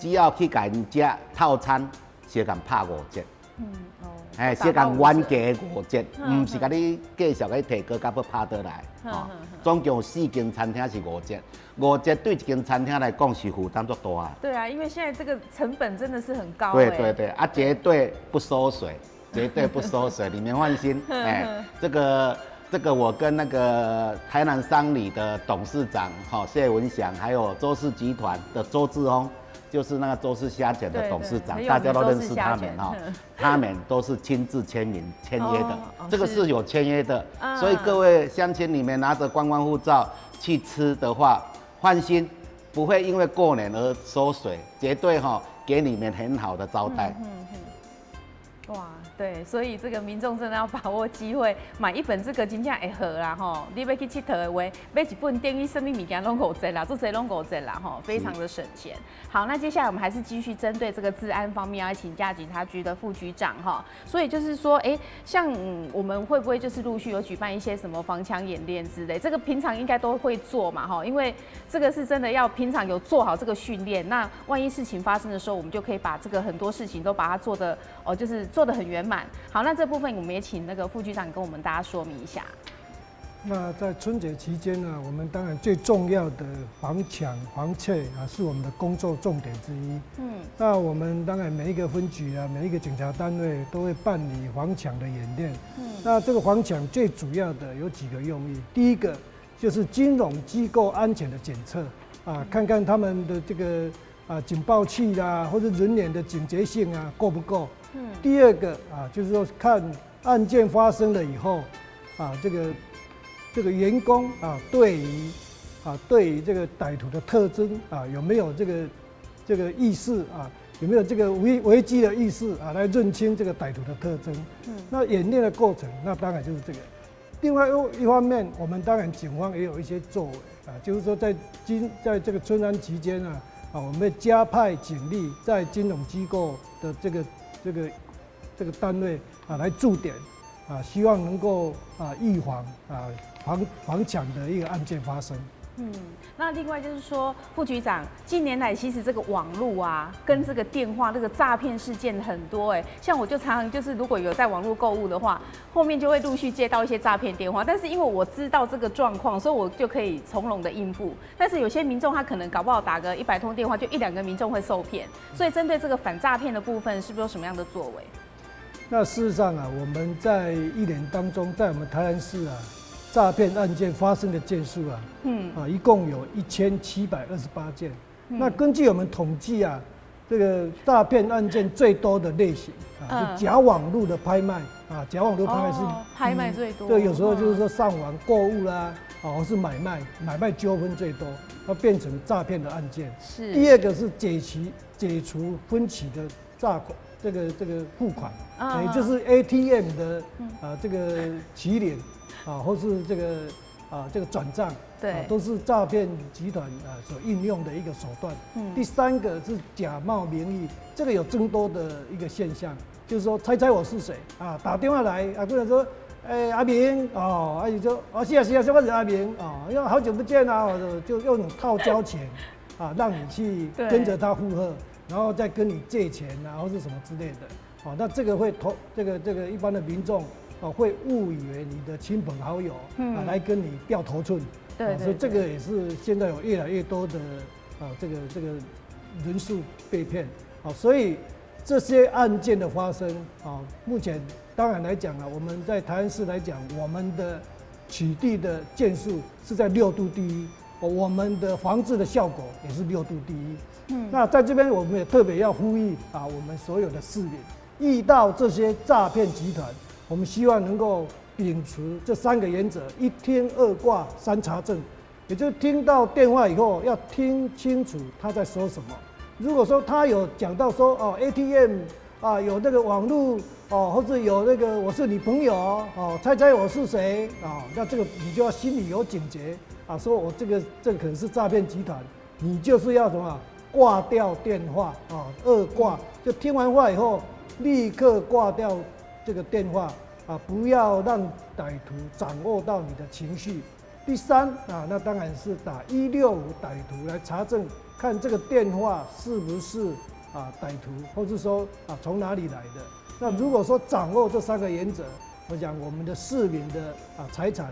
只要去共𪜶食套餐，相共拍五折。嗯哦。哎，相共原價五折，毋是共你繼續共你提高到欲拍倒來。哦，總共有四間餐廳是五折，五折對一間餐廳來講是負擔足大啊。對啊，因為現在這個成本真的是很高。對對對，啊，絕對不縮水，絕對不縮水，你們放心。哎，這個我跟那個台南商旅的董事長哈謝文祥，還有周氏集團的周志峰，就是那個周氏蝦捲的董事長，大家都認識他們哈，他們都是親自簽名簽約的，這個是有簽約的，所以各位鄉親你們拿着觀光護照去吃的話，放心，不會因為過年而縮水，絕對哈給你們很好的招待。哇，對，所以這個民眾真的要把握機會，買一本這個真正會好啦吼。你欲去𨑨迌的話，買一本等於啥物物件攏五折啦，足濟攏五折啦吼，非常的省錢。好，那接下來我們還是繼續針對這個治安方面，要請教警察局的副局長哈。所以就是說，哎，像我們會不會就是陸續有舉辦一些什麼防搶演練之類？這個平常應該都會做嘛哈，因為這個是真的要平常有做好這個訓練，那萬一事情發生的時候，我們就可以把這個很多事情都把它做得哦，就是做得很圓滿。好，那這部分我們也請那個副局長跟我們大家說明一下。那在春節期間呢，我們當然最重要的防搶防竊啊，是我們的工作重點之一。那我們當然每一個分局啊，每一個警察單位都會辦理防搶的演練。那這個防搶最主要的有幾個用意，第一個就是金融機構安全的檢測啊，看看他們的這個啊警報器啊，或者人員的警覺性啊夠不夠。第二個啊，就是說看案件發生了以後啊，這個員工啊，對於這個歹徒的特徵啊，有沒有這個意識啊？有沒有這個危機的意識啊？來認清這個歹徒的特徵。那演練的過程，那當然就是這個。另外一方面，我們當然警方也有一些作為啊，就是說在這個春安期間啊，我們會加派警力在金融機構的這個單位啊來駐點啊，希望能夠啊預防啊防搶的一個案件發生。那另外就是說，副局長，近年來其實這個網路啊，跟這個電話這個詐騙事件很多哎，像我就常常就是如果有在網路購物的話，後面就會陸續接到一些詐騙電話，但是因為我知道這個狀況，所以我就可以從容的應付。但是有些民眾他可能搞不好打個100通電話，就一兩個民眾會受騙，所以針對這個反詐騙的部分，是不是有什麼樣的作為？那事實上啊，我們在一年當中，在我們台南市啊，詐騙案件發生的件數啊，一共有1728件。那根據我們統計啊，這個詐騙案件最多的類型啊，就假網路的拍賣啊，假網路拍賣是拍賣最多。對，有時候就是說上網購物啦，啊，或是買賣，買賣糾紛最多，它變成詐騙的案件。第二個是解除分期的詐款，這個付款，也就是 ATM 的啊這個提領啊，或是這個轉賬，都是詐騙集團啊所應用的一個手段。第三個是假冒名義，這個有增多的一個現象，就是說猜猜我是誰啊？打電話來啊，過來說，欸，阿明哦，啊你說哦是啊是啊，是我是阿明哦，因為好久不見啊，就用套交情啊，讓你去跟着他附和，然後再跟你借錢啊，或是什麼之類的。哦，那這個會投這個一般的民眾哦，會誤以為你的親朋好友啊來跟你掉頭寸，所以這個也是現在有越來越多的啊這個人數被騙，好，所以這些案件的發生啊，目前當然來講啊，我們在台南市來講，我們的取締的件數是在六都第一，我們的防治的效果也是六都第一。那在這邊我們也特別要呼籲啊，我們所有的市民遇到這些詐騙集團，我們希望能夠秉持這三個原則：一聽二掛三查證。也就是聽到電話以後，要聽清楚他在說什麼。如果說他有講到說哦 ATM 啊有那個網路哦，或者有那個我是你朋友哦，猜猜我是誰啊？那這個你就要心裡有警覺啊，說我這個可能是詐騙集團，你就是要什麼掛掉電話啊，二掛就聽完話以後立刻掛掉這個電話啊，不要讓歹徒掌握到你的情緒。第三啊，那當然是打165歹徒來查證，看這個電話是不是歹徒，或是說從哪裡來的。那如果說掌握這三個原則，我想我們的市民的財產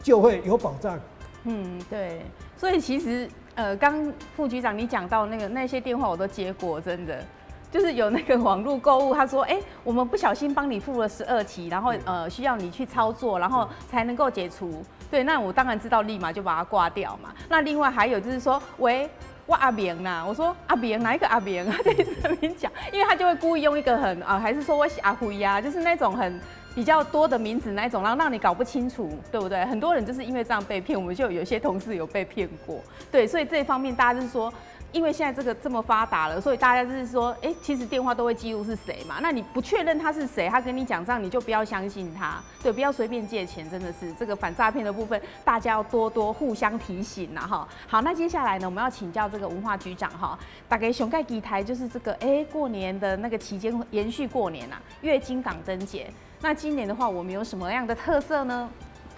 就會有保障。嗯，對，所以其實剛副局長你講到那些電話我都接過，真的。就是有那個網路購物，他說：“欸，我們不小心幫你付了12期，然後需要你去操作，然後才能夠解除。”對，那我當然知道，立馬就把它掛掉嘛。那另外還有就是說，喂，我阿明啦，我說阿明哪一個阿明啊？在這邊講，因為他就會故意用一個很啊，還是說我是阿輝呀，就是那種很比較多的名字那一種，然後讓你搞不清楚，對不對？很多人就是因為這樣被騙，我們就有些同事有被騙過。對，所以這方面大家就是說，因為現在這個這麼發達了，所以大家就是說，欸，其實電話都會記錄是誰嘛。那你不確認他是誰，他跟你講這樣，你就不要相信他，對，不要隨便借錢，真的是這個反詐騙的部分，大家要多多互相提醒啦哈。好，那接下來呢，我們要請教這個文化局長哈，大家上蓋期待就是這個，欸，過年的那個期間延續過年啊，月津港燈節。那今年的話，我們有什麼樣的特色呢？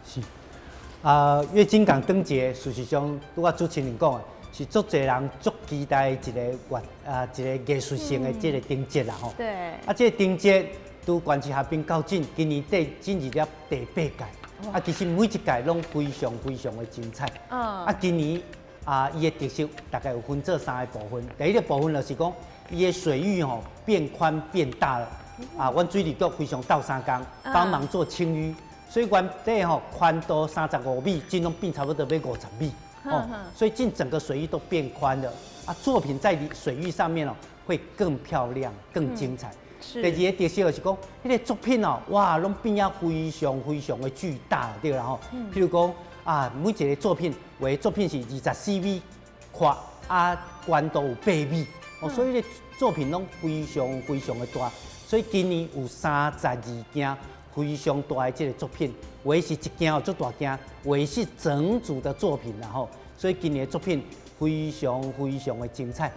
是啊，月津港燈節，事實上，拄仔主持人講的，是足濟人足期待一個月啊，一個藝術性的這個燈節啦吼。啊，這個燈節拄縣市合併到今，今年底進入了第八屆。啊，其實每一屆攏非常非常的精彩。啊，今年啊，伊的特色大概有分做三個部分。第一個部分就是講，伊的水域吼變寬變大了。啊，阮水利局非常鬥相共，幫忙做清淤，所以原底吼寬度35米，這攏變差不多欲50米。哦，所以進整個水域都變寬了啊！作品在水域上面哦，會更漂亮、更精彩。第二個特色就是講，彼個作品哦，哇，攏變啊非常非常的巨大，對啦吼。譬如講啊，每一個作品，有的作品是24米寬，啊，懸度有8米，哦，所以彼作品攏非常非常的大。所以今年有32件非常大的這個作品，有的是一件哦足大件，有的是整組的作品然後，所以今年的作品非常非常的精彩。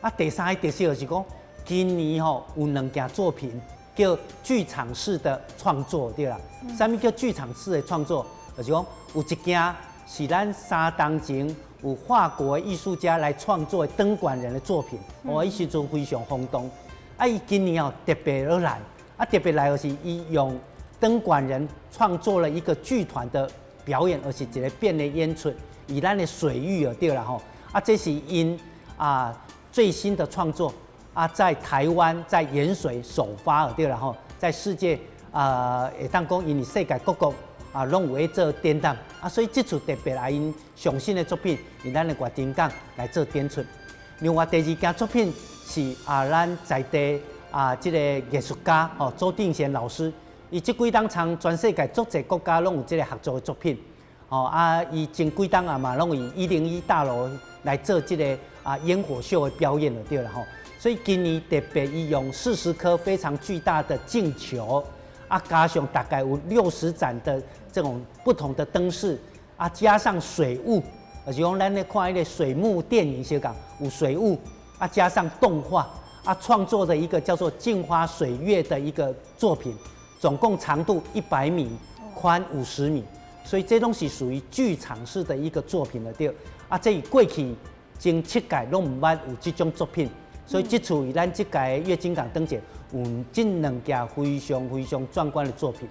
啊，第三個特色就是講，今年吼有兩件作品叫劇場式的創作，對啦。啥物叫劇場式的創作？就是講有一件是咱3冬前有法國的藝術家來創作的燈管人的作品，哦，彼時陣非常轟動。啊，伊今年哦特別而來，啊特別來就是伊用燈管人創作了一個劇團的表演，而是一個變的演出，以咱的水域就對啦吼。啊，這是𪜶啊最新的創作啊，在台灣在鹽水首發就對啦吼，在世界啊會當講𪜶世界各國啊攏有咧做展覽啊，所以這次特別來𪜶上新的作品，以咱的月津港來做展出。另外第二件作品是啊，咱在地啊這個藝術家吼周定賢老師，伊這幾冬參全世界足濟國家攏有這個合作的作品，吼啊，伊前幾冬啊嘛攏以101大樓來做這個啊煙火秀的表演就對了吼。所以今年特別伊用40顆非常巨大的鏡球，啊加上大概有60盞的這種不同的燈飾，啊加上水霧。就是講咱咧看彼個水幕電影相仝有水霧啊，加上動畫啊，創作的一個叫做《鏡花水月》的一個作品，總共長度100米，寬50米，所以這攏是屬於劇場式的一個作品了對。啊，這過去前七屆攏毋捌有這種作品，所以這次以咱這屆月津港燈節有這兩件非常非常壯觀的作品。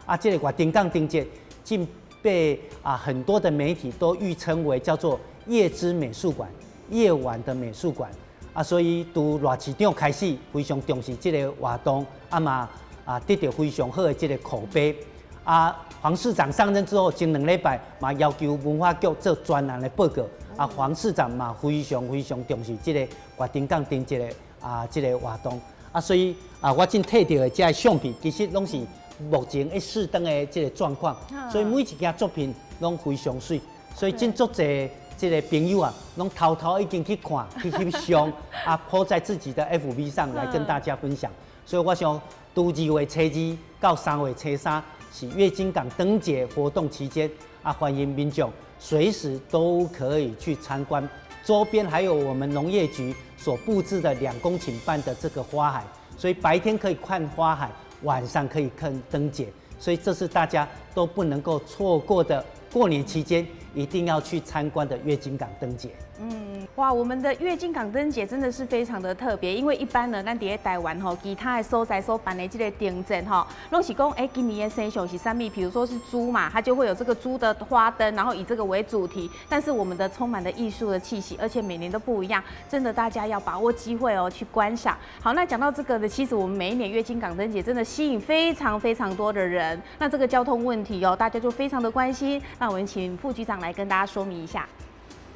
啊，這個月津港燈節進被啊很多的媒體都譽稱為叫做夜之美術館，夜晚的美術館啊，所以從賴市長開始非常重視這個活動，啊嘛啊得到非常好的這個口碑。啊，黃市長上任之後，前兩禮拜嘛要求文化局做專案的報告。啊，黃市長嘛非常非常重視這個月津港燈節的啊這個活動。啊，所以啊，我正提著的這個相片，其實攏是目前咧試燈的這個狀況，所以每一件作品攏非常媠，所以真足濟這個朋友啊，攏偷偷已經去看、去翕相，啊，po 在自己的 FB 上來跟大家分享。所以我想，拄2月初2到3月初3是月津港燈節活動期間，啊，歡迎民眾隨時都可以去參觀。周邊還有我們農業局所布置的2公頃半的這個花海，所以白天可以看花海，晚上可以看燈節，所以這是大家都不能夠錯過的過年期間一定要去參觀的月津港燈節。嗯，哇，我們的月津港燈節真的是非常的特別，因為一般呢，咱佇咧台灣吼，其他的所在所辦的這個燈節吼，攏是講，欸，今年的生肖是啥物？比如說是豬嘛，它就會有這個豬的花燈，然後以這個為主題。但是我們的充滿了藝術的氣息，而且每年都不一樣，真的大家要把握機會哦，去觀賞。好，那講到這個呢，其實我們每一年月津港燈節真的吸引非常非常多的人，那這個交通問題哦，大家就非常的關心。那我們請副局長來跟大家說明一下。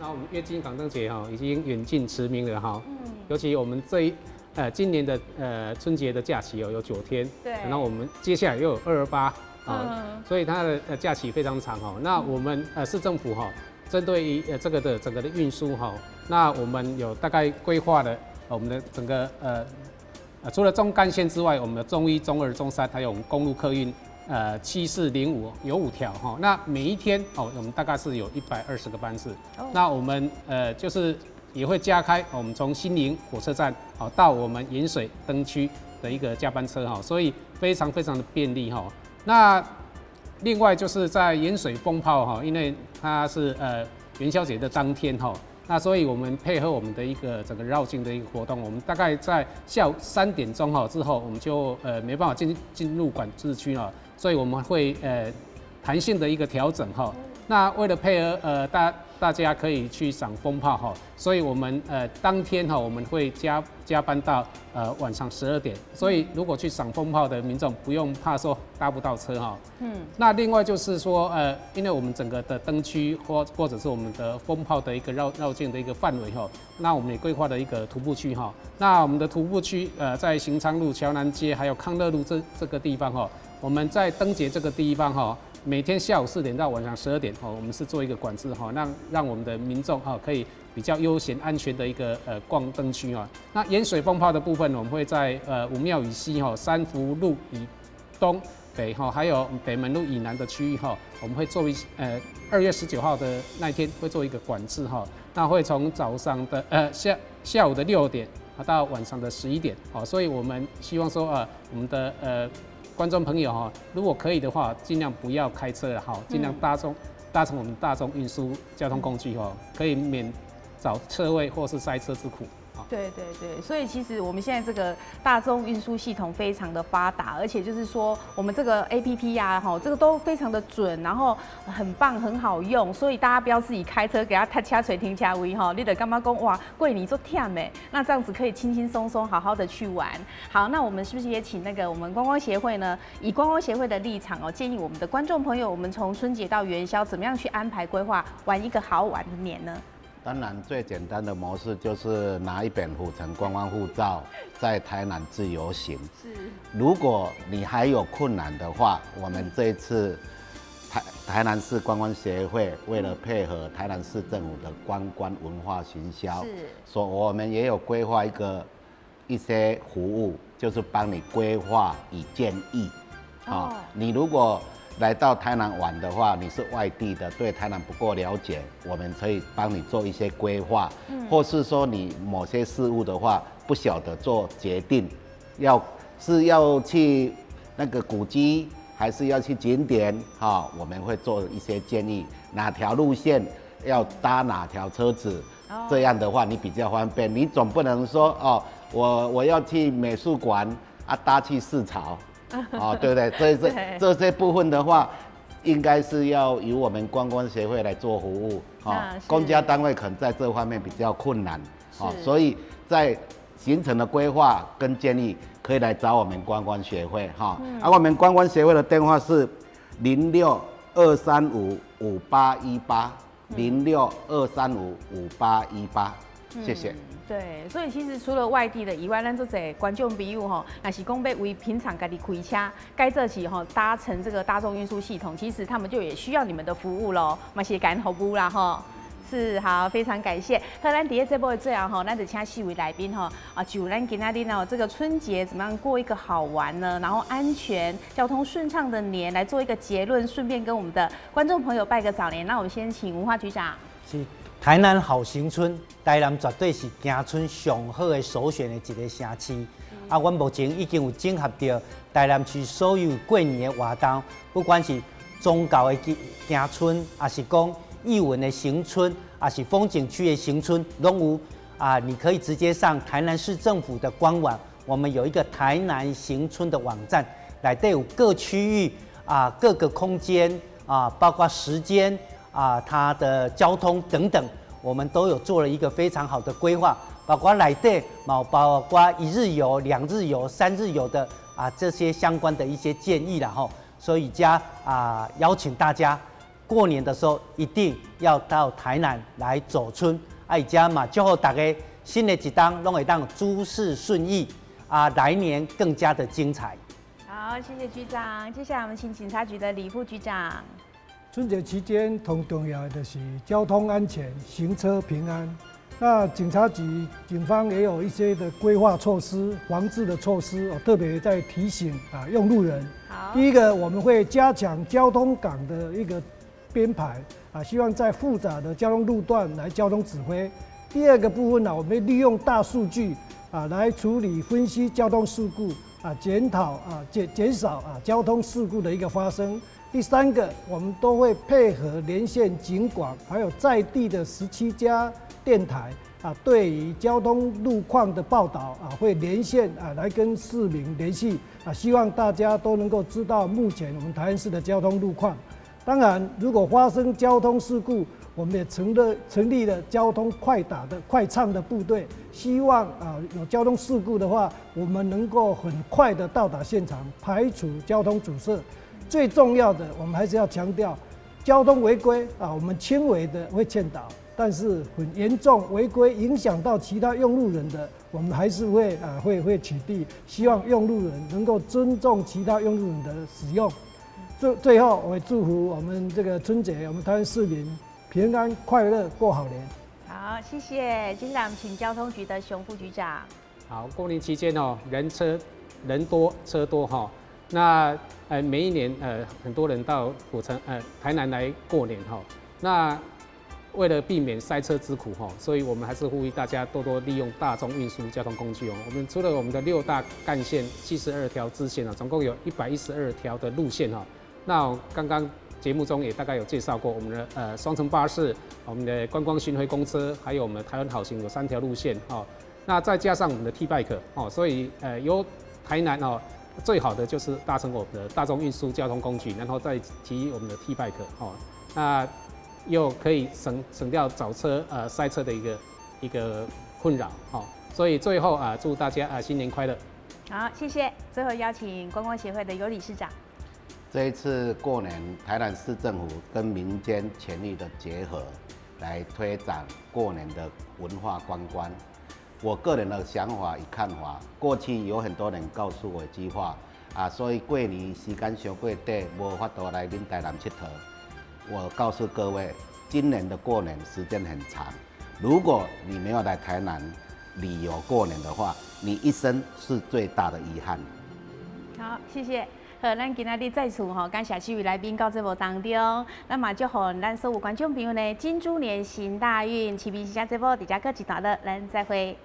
那我們月津港燈節哈已經遠近馳名了哈，尤其我們這一今年的春節的假期哦有9天，那我們接下來又有228啊，所以它的假期非常長哈。那我們市政府哈針對於這個的整個的運輸哈，那我們有大概規劃了我們的整個除了中幹線之外，我們的中一、中二、中三，還有我們公路客運。7405有五條哈，那每一天哦，我們大概是有120個班次。那我們就是也會加開，我們從新營火車站好到我們鹽水燈區的一個加班車哈，所以非常非常的便利哈。那另外就是在鹽水蜂炮哈，因為它是元宵節的當天哈，那所以我們配合我們的一個整個繞境的一個活動，我們大概在下午3點鐘哈之後，我們就沒辦法進入管制區了。所以我們會彈性的一個調整哈。那為了配合大家可以去賞蜂炮哈，所以我們當天哈我們會加班到晚上12點。所以如果去賞蜂炮的民眾不用怕說搭不到車哈。那另外就是說因為我們整個的燈區或者是我們的蜂炮的一個繞境的一個範圍哈，那我們也規劃了一個徒步區哈。那我們的徒步區在行昌路、橋南街還有康樂路這個地方哈。我們在燈節這個地方哈，每天下午4點到晚上12點哦，我們是做一個管制哈，讓我們的民眾哈可以比較悠閒安全的一個逛燈區啊。那鹽水蜂炮的部分，我們會在武廟以西哈、三福路以東北哈，還有北門路以南的區域哈，我們會做一2月19號的那一天會做一個管制哈。那會從早上的下午的6點到晚上的11點哦，所以我們希望說我們的觀眾朋友哈，如果可以的話，盡量不要開車了哈，盡量搭乘我們大眾運輸交通工具哈，可以免找車位或是塞車之苦。對對對，所以其實我們現在這個大眾運輸系統非常的發達，而且就是說我們這個 APP 呀，哈，這個都非常的準，然後很棒，很好用，所以大家不要自己開車給他塞車揣停車位哈，你就感覺講哇，過年足忝的，那這樣子可以輕輕鬆鬆好好的去玩。好，那我們是不是也請那個我們觀光協會呢？以觀光協會的立場哦，建議我們的觀眾朋友，我們從春節到元宵，怎麼樣去安排規劃玩一個好玩的年呢？當然，最簡單的模式就是拿一本府城觀光護照，在台南自由行。如果你還有困難的話，我們這一次台南市觀光協會為了配合台南市政府的觀光文化行銷，所以我們也有規劃一些服務，就是幫你規劃與建議。哦，你如果來到台南玩的話，你是外地的，對台南不夠了解，我們可以幫你做一些規劃，或是說你某些事物的話不曉得做決定，要去那個古蹟，還是要去景點，哈，我們會做一些建議，哪條路線要搭哪條車子，這樣的話你比較方便。你總不能說哦，我要去美術館啊，搭去市場。哦，對不對？這些部分的話，應該是要由我們觀光協會來做服務。哦，公家單位可能在這方面比較困難。哦，所以在行程的規劃跟建議，可以來找我們觀光協會。哈，啊，我們觀光協會的電話是062355818，062355818，謝謝。對，所以其實除了外地的以外，咱足濟觀眾朋友吼，若是講欲為平常家己開車，改做是吼搭乘這個大眾運輸系統，其實他們就也需要你們的服務咯，嘛是共服務啦吼。是好，非常感謝。好，咱佇咧節目的最後吼，咱就請四位來賓吼啊，就咱今仔日哦，這個春節怎麼樣過一個好玩呢？然後安全、交通順暢的年來做一個結論，順便跟我們的觀眾朋友拜個早年。那我們先請文化局長。是台南好行春，台南絕對是行春上好的首選的一個城市。啊，阮目前已經有整合著台南市所有過年的活動，不管是宗教的行春，抑是講藝文的行春，抑是風景區的行春，攏有啊！你可以直接上台南市政府的官網，我們有一個台南行春的網站，內底有各區域啊、各個空間啊，包括時間啊、它的交通等等，我們都有做了一個非常好的規劃，包括內底嘛，包括一日遊、兩日遊、三日遊的啊這些相關的一些建議啦吼。所以加啊邀請大家過年的時候一定要到台南來走春，啊，而且嘛祝福大家新的一冬攏會當諸事順意啊，來年更加的精彩。好，謝謝局長。接下來我們請警察局的李副局長。春節期間，同重要的就是交通安全、行車平安。那警察局警方也有一些的規劃措施、防治的措施，特別在提醒啊用路人。第一個，我們會加強交通崗的一個編排啊，希望在複雜的交通路段來交通指揮。第二個部分呢，我們會利用大數據啊來處理分析交通事故啊，檢討啊減少啊交通事故的一個發生。第三個，我們都會配合連線警廣，還有在地的17家電台啊，對於交通路況的報道啊，會連線啊來跟市民聯繫啊，希望大家都能夠知道目前我們台南市的交通路況。當然，如果發生交通事故，我們也成立了交通快打的快暢的部隊，希望啊有交通事故的話，我們能夠很快的到達現場，排除交通阻塞。最重要的，我們還是要強調，交通違規啊，我們輕微的會勸導，但是很嚴重違規影響到其他用路人的，我們還是會啊會取締。希望用路人能夠尊重其他用路人的使用。最後，我祝福我們這個春節，我們台灣市民平安快樂過好年。好，謝謝。接下來我們請交通局的熊副局長。好，過年期間哦，人車人多車多哈。那每一年很多人到府城台南來過年哈。那為了避免塞車之苦哈，所以我們還是呼籲大家多多利用大眾運輸交通工具哦。我們除了我們的六大幹線72條支線啊，總共有112條的路線哈。那剛剛節目中也大概有介紹過我們的雙層巴士、我們的觀光巡迴公車，還有我們台灣好行有三條路線哈。那再加上我們的 T Bike 哦，所以由台南哦，最好的就是搭乘我們的大眾運輸交通工具，然後再騎我們的 T Bike 哦，那又可以省掉找車塞車的一個困擾哦。所以最後啊，祝大家啊新年快樂。好，謝謝。最後邀請觀光協會的尤理事長。這一次過年，台南市政府跟民間全力的結合，來推展過年的文化觀光。我個人的想法與看法，過去有很多人告訴我一句話啊，所以過年時間傷過短，無法度來恁台南𨑨迌。我告訴各位，今年的過年時間很長，如果你沒有來台南旅遊過年的話，你一生是最大的遺憾。好，謝謝。好，咱今仔日再次吼，感謝四位來賓到節目當中。咱嘛祝福咱所有觀眾朋友呢，金豬年行大運，市民時間節目佇遮閣一段落，咱再會。